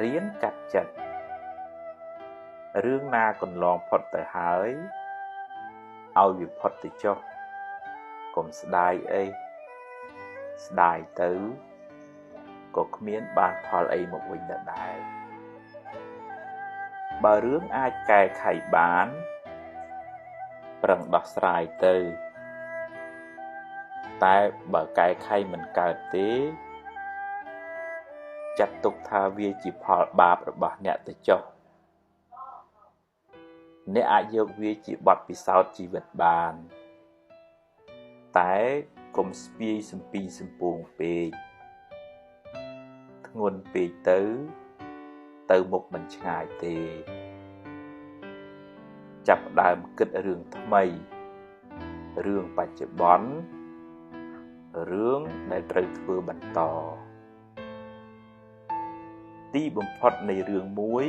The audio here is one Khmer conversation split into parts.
រៀនកាត់ចិត្តរឿងណាកន្លងផុតទៅហើយឲ្យវាផុតទៅចុះកុំស្ដាយអីស្ដាយទៅក៏គ្មានបានផលអីមកវិញដដែលបើរឿងអាចកែខៃបានប្រឹងដោះស្រាយទៅតែបើកែខៃមិនកើតទេចាត់ទុកថាវាជាផលបាបរបស់អ្នកទៅចុះអ្នកអាចយកវាជាបទពិសោធន៍ជីវិតបានតែកុំស្ពាយសំពីសំពួងពេកធ្ងន់ពេកទៅទៅមុខមិនឆ្ងាយទេចាប់ផ្ដើមគិតរឿងថ្មីរឿងបច្ចុប្បន្នរឿងដែលត្រូវធ្វើបន្តទីបំផុតនៃរឿងមួយ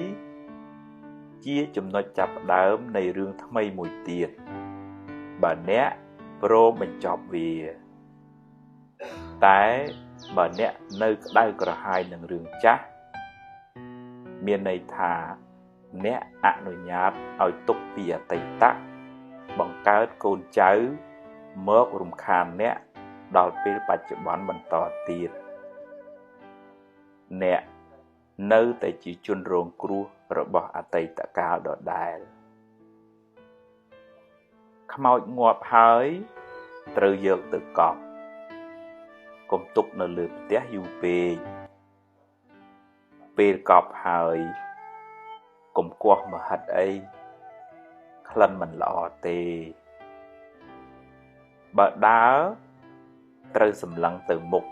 ជាចំណុចចាប់ផ្ដើមនៃរឿងថ្មីមួយទៀតបើអ្នកព្រមបញ្ចប់វាតែបើអ្នកនៅក្តៅក្រហាយនឹងរឿងចាស់មានន័យថាអ្នកអនុញ្ញាតឲ្យទុកពីអតីតបង្កើតកូនចៅមករំខានអ្នកដល់ពេលបច្ចុប្បន្នបន្តទៀតអ្នកនៅតែជាជនរងគ្រោះរបស់អតីតកាលដដែលខ្មោចងាប់ហើយត្រូវយកទៅកប់កុំទុកនៅលើផ្ទះយូរពេកពេលកប់ហើយកុំគាស់មហិតអីក្លិនមិនល្អទេបើដើរត្រូវសម្លឹងទៅមុខ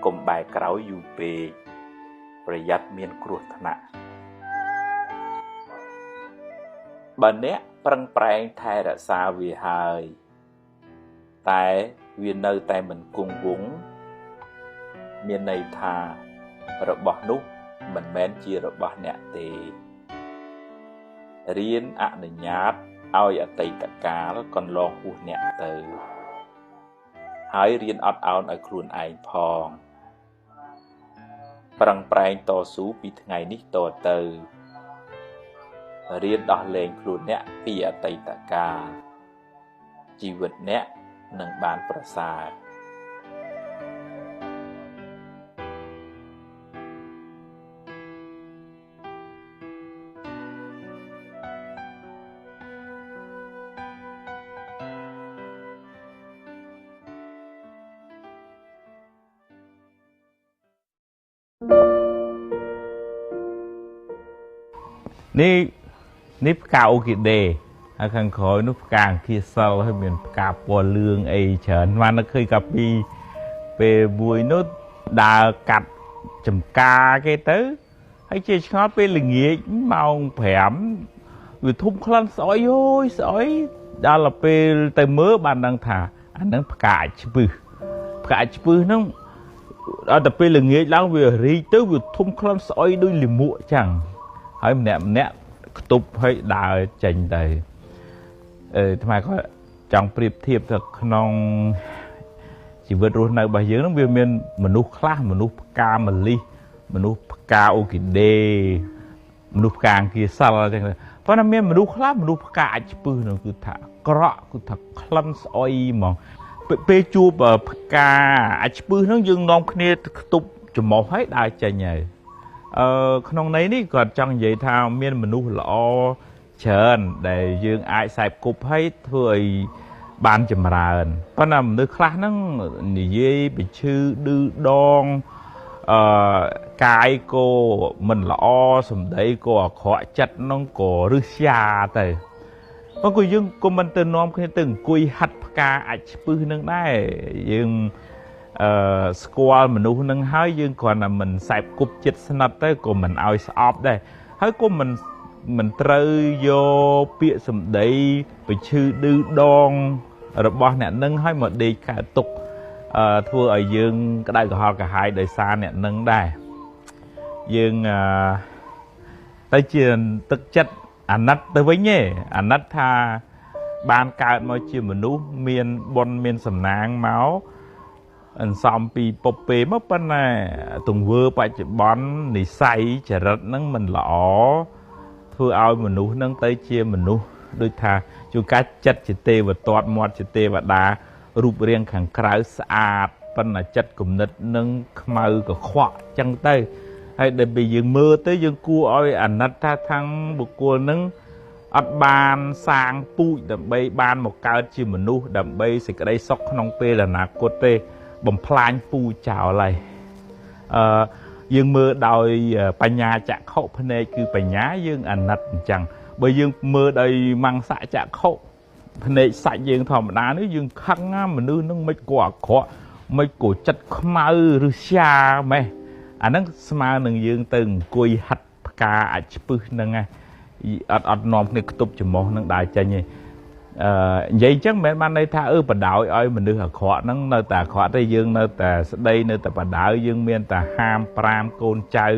កុំបែរក្រោយយូរពេកប្រយ័ត្នមានគ្រោះថ្នាក់បើអ្នកប្រឹងប្រែងថែរក្សាវាហើយតែវានៅតែមិនគង់វង្សមានន័យថារបស់នោះមិនមែនជារបស់អ្នកទេរៀនអនុញ្ញាតឲ្យអតីតកាលកន្លងហួសអ្នកទៅហើយរៀនអត់ឱនឲ្យខ្លួនឯងផងប្រឹងប្រែងតស៊ូពីថ្ងៃនេះតទៅរៀនដោះលែងខ្លួនអ្នកពីអតីតកាលជីវិតអ្នកនឹងបានប្រសើរនេះផ្កាអូគីដេហើយខាងក្រោយនោះផ្កាអង្គាសិលហើយមានផ្កាពណ៌លឿងអីច្រើនបានឃើញកាពីពេលមួយនោះដើរកាត់ចំការគេទៅហើយជាឆ្ងល់ពេលល្ងាចម៉ោង5វាធំក្លិនស្អុយអូយស្អុយដល់ពេលទៅមើលបានដឹងថាអានឹងផ្កាអាចពឹសផ្កាអាចពឹសហ្នឹងដល់តែពេលល្ងាចឡើងវារីកទៅវាធំក្លិនស្អុយដូចលាមកចឹងហើយម្នាក់ម្នាក់ខ្ទប់ហើយដើរចេញទៅអឺថ្មក៏ចង់ប្រៀបធៀបទៅក្នុងជីវិតរស់នៅរបស់យើងហ្នឹងវាមានមនុស្សខ្លះមនុស្សផ្កាម្លិះមនុស្សផ្កាអូគីដេមនុស្សផ្កាអង្គាសិលចឹងប៉ុន្តែមានមនុស្សខ្លះមនុស្សផ្កាអាចពឹសហ្នឹងគឺថាក្រក់គឺថាក្លិនស្អុយហ្មងពេលជួបផ្កាអាចពឹសហ្នឹងយើងនាំគ្នាខ្ទប់ច្រមុះហើយដើរចេញហើយក្នុងន័យនេះគាត់ចង់និយាយថាមានមនុស្សល្អច្រើនដែលយើងអាចខ្សែគប់ហើយធ្វើឲ្យបានចម្រើនប៉ុន្តែមនុស្សខ្លះហ្នឹងនិយាយបញ្ឈឺឌឺដងកាយក៏មិនល្អសម្ដីក៏អាក្រក់ចិត្តហ្នឹងក៏រឹសយ៉ាទៅប៉ុន្តែយើងក៏មិនទៅនាំគ្នាទៅអង្គុយហាត់ផ្កាអាចឆ្ពឹសនឹងដែរយើងស្គាល់មនុស្សនឹងហើយយើងគ្រាន់តែមិនខ្សែគប់ចិត្តស្និទ្ធទៅក៏មិនឲ្យស្អប់ដែរហើយក៏មិនត្រូវយកពាក្យសម្ដីបញ្ឈឺឌឺដងរបស់អ្នកនឹងហើយមកដេកកើតទុកធ្វើឲ្យយើងក្តៅក្រហល់ក្រហាយដោយសារអ្នកនឹងដែរយើងទៅជាទឹកចិត្តអាណិតទៅវិញទេអាណិតថាបានកើតមកជាមនុស្សមានបុណ្យមានសំណាងមក អន្សំពីពពេមកប៉ុន្តែទង្វើបច្ចុប្បន្ននិស័យចរិតហ្នឹងមិនល្អធ្វើឲ្យមនុស្សហ្នឹងទៅជាមនុស្សដូចថាជួនកាលចិត្តជាទេវទត្តមាត់ជាទេវតារូបរាងខាងក្រៅស្អាតប៉ុន្តែចិត្តគំនិតនឹងខ្មៅកខ្វក់ចឹងទៅហើយដល់ពេលយើងមើលទៅយើងគួរឲ្យអាណិតថាខាងបុគ្គលនឹងអត់បានសាងពូជដើម្បីបានមកកើតជាមនុស្សដើម្បីសេចក្តីសុខក្នុងពេលអនាគតទេបំផ្លាញពូជចោលហើយយើងមើលដោយបញ្ញាចក្ខុភ្នែកគឺបញ្ញាយើងអាណិតអញ្ចឹងបើយើងមើលដោយមង្សចក្ខុភ្នែកសាច់យើងធម្មតានេះយើងខឹងណាមនុស្សនឹងមិនក៏អាក្រក់មិនក៏ចិត្តខ្មៅឬស្យាម៉េះអាហ្នឹងស្មើនឹងយើងទៅអង្គុយហិតផ្កាអាចឆ្ពឹសហ្នឹងឯងអត់នាំគ្នាខ្ទប់ច្រមុះនឹងដើរចេញទេនិយាយអញ្ចឹងមិនមែនបានន័យថាបដ ாய் ឲ្យមនុស្សអាក្រក់ហ្នឹងនៅតែអាក្រក់ទេយើងនៅតែស្ដីនៅតែបដ ாய் យើងមានតែហាមប្រាមកូនចៅ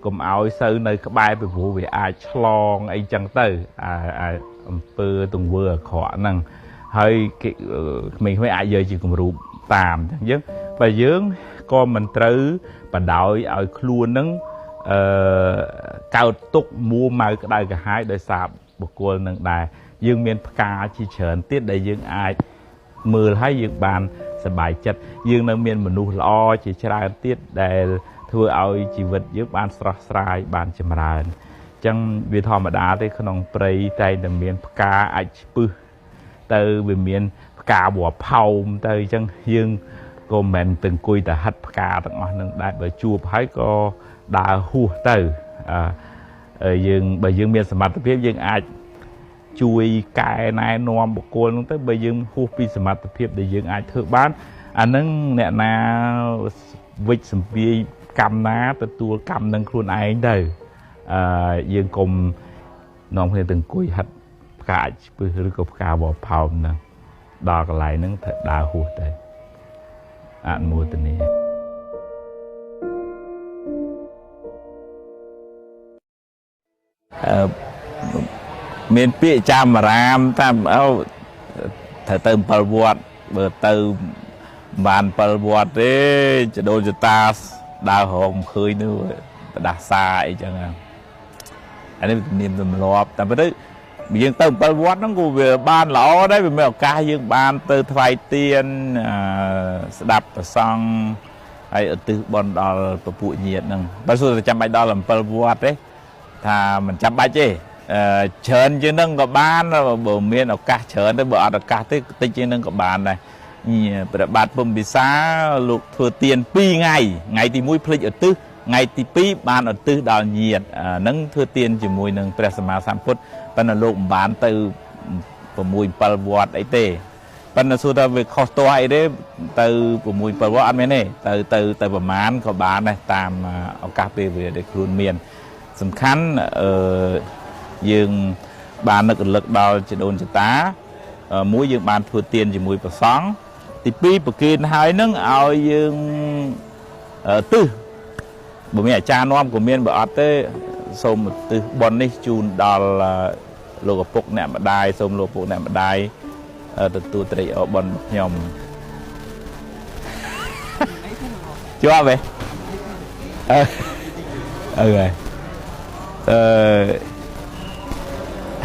កុំឲ្យសូវនៅក្បែរពីព្រោះវាអាចឆ្លងអីចឹងទៅអាអំពើទង្វើអាក្រក់ហ្នឹងហើយគេក្មេងៗអាចយកជាគំរូតាមអញ្ចឹងបើយើងក៏មិនត្រូវបដ ாய் ឲ្យខ្លួនហ្នឹងកោតទុកមួម៉ៅក្តៅក្រហាយដោយសារបុគ្គលនឹងដែរយើងមានផ្កាជាច្រើនទៀតដែលយើងអាចមើលហើយយើងបានសប្បាយចិត្តយើងនៅមានមនុស្សល្អជាច្រើនទៀតដែលធ្វើឲ្យជីវិតយើងបានស្រស់ស្រាយបានចម្រើនអញ្ចឹងវាធម្មតាទេក្នុងព្រៃតែងតែមានផ្កាអាចឆ្ពឹសទៅវាមានផ្កាវល្លិផោមទៅអញ្ចឹងយើងក៏មិនមែនទៅអង្គុយតែហិតផ្កាទាំងអស់នឹងដែរបើជួបហើយក៏ដើរហួសទៅយើងបើយើងមានសមត្ថភាពយើងអាចជួយកែណែនាំបុគ្គលនោះទៅបើយើងហួសពីសមត្ថភាពដែលយើងអាចធ្វើបានអានឹងអ្នកណាវិច្ចសម្ពាយកម្មណាទទួលកម្មនឹងខ្លួនឯងទៅយើងកុំនាំគ្នាទៅអង្គុយហិតផ្កាអាចពឹសឬក៏ផ្កាវល្លិផោមហ្នឹងដល់កន្លែងហ្នឹងត្រូវដើរហួសទៅអនុមោទនាមានពាក្យចាំរាមតាមត្រូវទៅ7វត្តបើទៅបាន7វត្តទេចដូនចតាដើររកមិនឃើញនោះបដាសាអីចឹងអានេះទំនៀមទម្លាប់តែទៅយើងទៅ7វត្តហ្នឹងក៏វាបានល្អដែរវាមានឱកាសយើងបានទៅថ្វាយទានស្ដាប់ព្រះសង្ឃហើយឧទ្ទិសបុណ្យដល់ពពួកញាតិហ្នឹងបើសួរតែចាំបាច់ដល់7វត្តទេថាមិនចាំបាច់ទេច្រើនជាងនឹងក៏បានបើមានឱកាសច្រើនទៅបើអត់ឱកាសទេតិចជាងនឹងក៏បានដែរព្រះបាទពុំពិសាលោកធ្វើទាន2ថ្ងៃថ្ងៃទី1ភ្លេចឧទ្ទិសថ្ងៃទី2បានឧទ្ទិសដល់ញាតិហ្នឹងធ្វើទានជាមួយនឹងព្រះសម្មាសម្ពុទ្ធប៉ុន្តែលោកមិនបានទៅ6 7វត្តអីទេប៉ុន្តែសួរថាវាខុសទាស់អីទេទៅ6 7វត្តអត់មានទេទៅទៅប្រមាណក៏បានដែរតាមឱកាសពេលវេលាដែលខ្លួនមានសំខាន់យើងបាននឹករលឹកដល់ជីដូនជីតាមួយយើងបានធ្វើទានជាមួយព្រះសង្ឃទី2ប្រគេនហើយនឹងឲ្យយើងទិសបើមានអាចារ្យនាំក៏មានបើអត់ទេសូមទិសបុណ្យនេះជូនដល់លោកឪពុកអ្នកម្ដាយសូមលោកឪពុកអ្នកម្ដាយទទួលត្រេកអរបុណ្យខ្ញុំជាប់ទេអឺ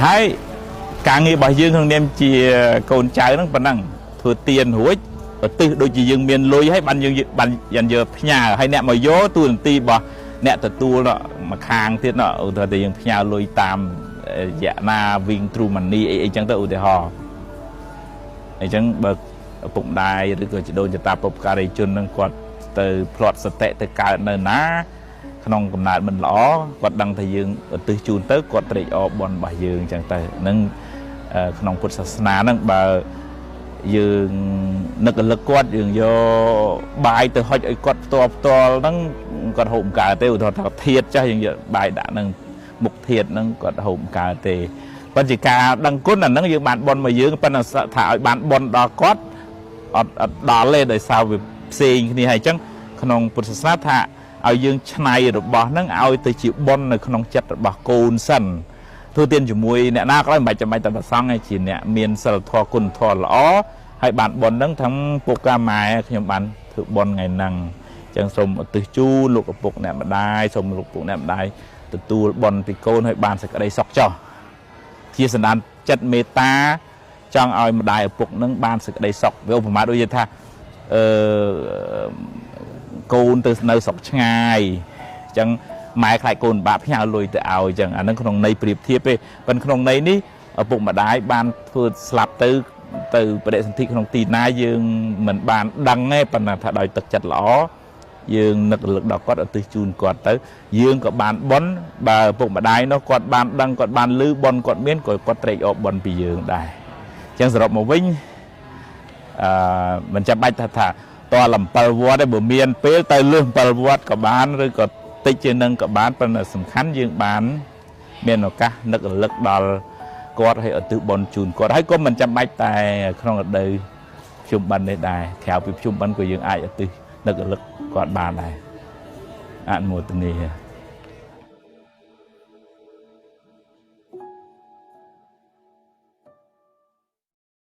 ហើយការងាររបស់យើងក្នុងនាមជាកូនចៅហ្នឹងប៉ុណ្ណឹងធ្វើទានរួចឧទ្ទិសដូចជាយើងមានលុយហើយបានយើងបានយកផ្ញើហើយអ្នកមកយកទូនទីរបស់អ្នកទទួលមកខាងទៀតណឧទាហរណ៍តែយើងផ្ញើលុយតាមរយៈណាវិញ True Money អីអីចឹងទៅឧទាហរណ៍អញ្ចឹងបើឪពុកម្ដាយឬក៏ជីដូនជីតាបុព្វការីជនហ្នឹងគាត់ទៅផ្្លាត់សតិទៅកើតនៅណាក្នុងកំណើតមិនល្អគាត់ដឹងថាយើងឧទ្ទិសជូនទៅគាត់ត្រេកអរបុណ្យរបស់យើងអញ្ចឹងទៅនឹងក្នុងពុទ្ធសាសនាហ្នឹងបើយើងនឹករលឹកគាត់យើងយកបាយទៅហុចឲ្យគាត់ផ្ទាល់ផ្ទាល់ហ្នឹងគាត់ហូបមិនកើតទេឧទាហរណ៍ថាធាតចាស់យើងយកបាយដាក់នឹងមុខធាតហ្នឹងគាត់ហូបមិនកើតទេប៉ុន្តែជាការដឹងគុណអាហ្នឹងយើងបានបុណ្យមកយើងប៉ុន្តែថាឲ្យបានបុណ្យដល់គាត់អត់ដល់ទេដោយសារវាផ្សេងគ្នាហើយអញ្ចឹងក្នុងពុទ្ធសាសនាថាឲ្យយើងឆ្នៃរបស់ហ្នឹងឲ្យទៅជាបុណ្យនៅក្នុងចិត្តរបស់កូនសិនធ្វើទានជាមួយអ្នកណាក៏ដោយមិនបាច់ចាំបាច់តែព្រះសង្ឃឯងជាអ្នកមានសិលធម៌គុណធម៌ល្អហើយបានបុណ្យហ្នឹងทั้งពុកកាម៉ែខ្ញុំបាន ធ្វើបុណ្យថ្ងៃហ្នឹងអញ្ចឹងសូមឧទ្ទិសជូនលោកឪពុកអ្នកម្ដាយសូមលោកឪពុកអ្នកម្ដាយទទួលបុណ្យពីកូនឲ្យបានសេចក្តីសុខចុះជាសន្តានចិត្តមេត្តាចង់ឲ្យម្ដាយឪពុកនឹងបានសេចក្តីសុខវាឧបមាដូចជាថាអឺកូនទៅនៅស្រុកឆ្ងាយអញ្ចឹងម៉ែខ្លាចកូនបាក់ផ្ញើលុយទៅឲ្យអញ្ចឹងអានឹងក្នុងន័យប្រៀបធៀបទេប៉ុន្តែក្នុងន័យនេះឪពុកម្ដាយបានធ្វើស្លាប់ទៅទៅបដិសន្ធិក្នុងទីណាយើងមិនបានដឹងទេប៉ុន្តែថាដោយទឹកចិត្តល្អយើងនឹករលឹកដល់គាត់ឧទ្ទិសជូនគាត់ទៅយើងក៏បានបុណ្យបើឪពុកម្ដាយនោះគាត់បានដឹងគាត់បានឮបុណ្យគាត់មានក៏គាត់ត្រេកអរបុណ្យពីយើងដែរអញ្ចឹងសរុបមកវិញអឺមិនចាំបាច់ថាតល7វត្តទេបើមានពេលទៅលើស7វត្តក៏បានឬក៏តិចជាងនឹងក៏បានប៉ុន្តែសំខាន់យើងបានមានឱកាសនឹករលឹកដល់គាត់ឲ្យឧទ្ទិសបុណ្យជូនគាត់ហើយក៏មិនចាំបាច់តែក្នុងរដូវភ្ជុំបិណ្ឌនេះដែរក្រៅពីភ្ជុំបិណ្ឌក៏យើងអាចឧទ្ទិសនឹករលឹកគាត់បានដែរអនុមោទនា